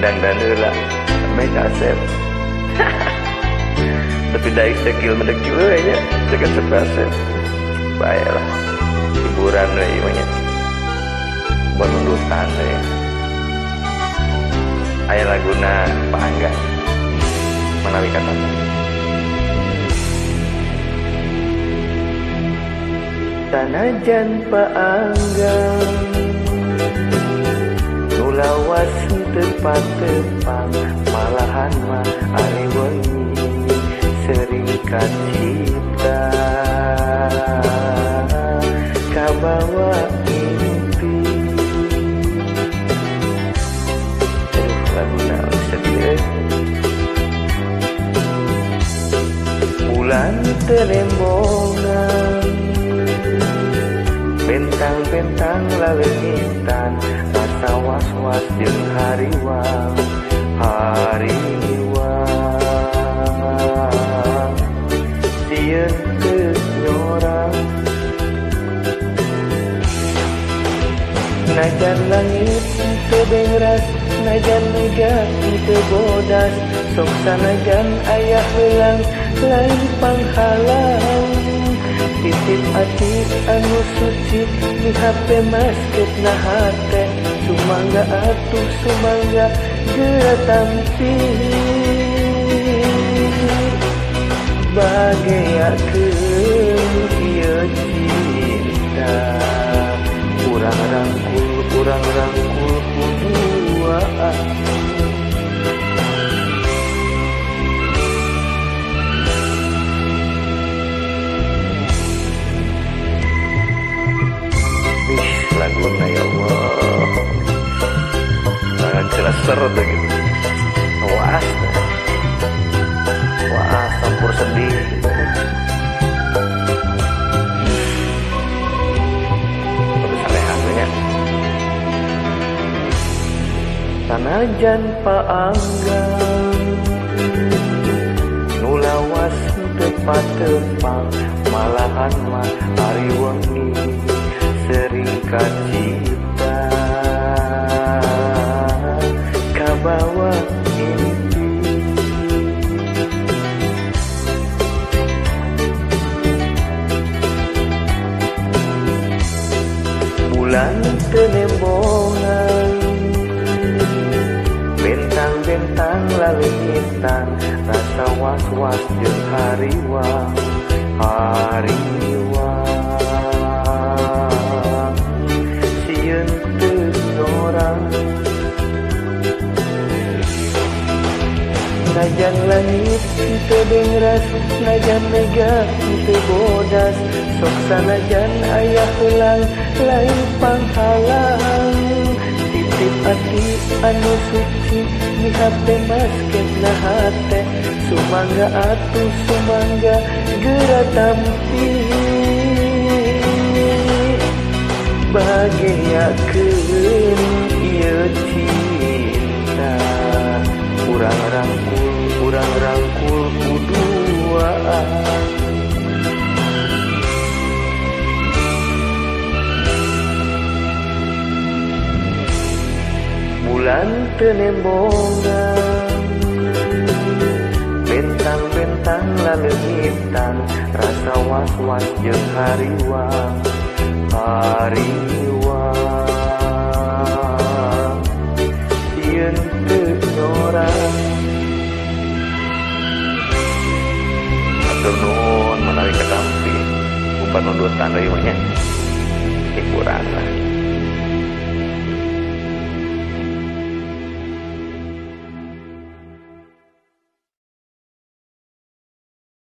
Dangdan heula meh kasep. Tapi daik dekil mendekil we nya, cek kasep. Bae lah. Hiburan we ieu nya. Banundutan we. Aya laguna Pak Angga. Manawi kata. Sanajan Pak Angga nu lawas tepang-tepang, malahan mah ari wengi sering kacipta kabawa mimpi. Aduh, laguna sedih. Bulan terembongan, bentang-bentang laleungitan, rasa was-was jeung hariwang, hariwang sieun teu nyorang. Najan langit teu bengras, najan mega teu bodas, sok sanajan aya heulang lain panghalang. Titip ati anu suci di HP masket na hate, sumangga atuh sumangga geura tampi. Bageakeun ieu cinta, urang rangkul kuduaan. Laguna ya Allah, tangan celeser tuh gitu. Waas, waas campur sedih. Terus aneh-anehnya. Sanajan Pak Angga nu lawas tepang-tepang, malahan mah ari wengi sering kacipta kabawa mimpi. Bulan teu nembongan, bentang-bentang laleungitan, rasa was-was jeung hariwang, hariwang sieun teu nyorang. Najan langit teu bengras, najan mega teu bodas, sok sanajan aya heulang lain panghalang. Titip ati anu suci di HP masket na hate, sumangga atuh sumangga geura tampi. Bageakeun ieu cinta, urang rangkul kuduaan. Bulan teu nembongan, bentang-bentang laleungitan, rasa was-was jeung hariwang, hariwang sieun teu nyorang. Atur nuhun manawi katampi, ku panundutan deui mah nya. Hiburan lah.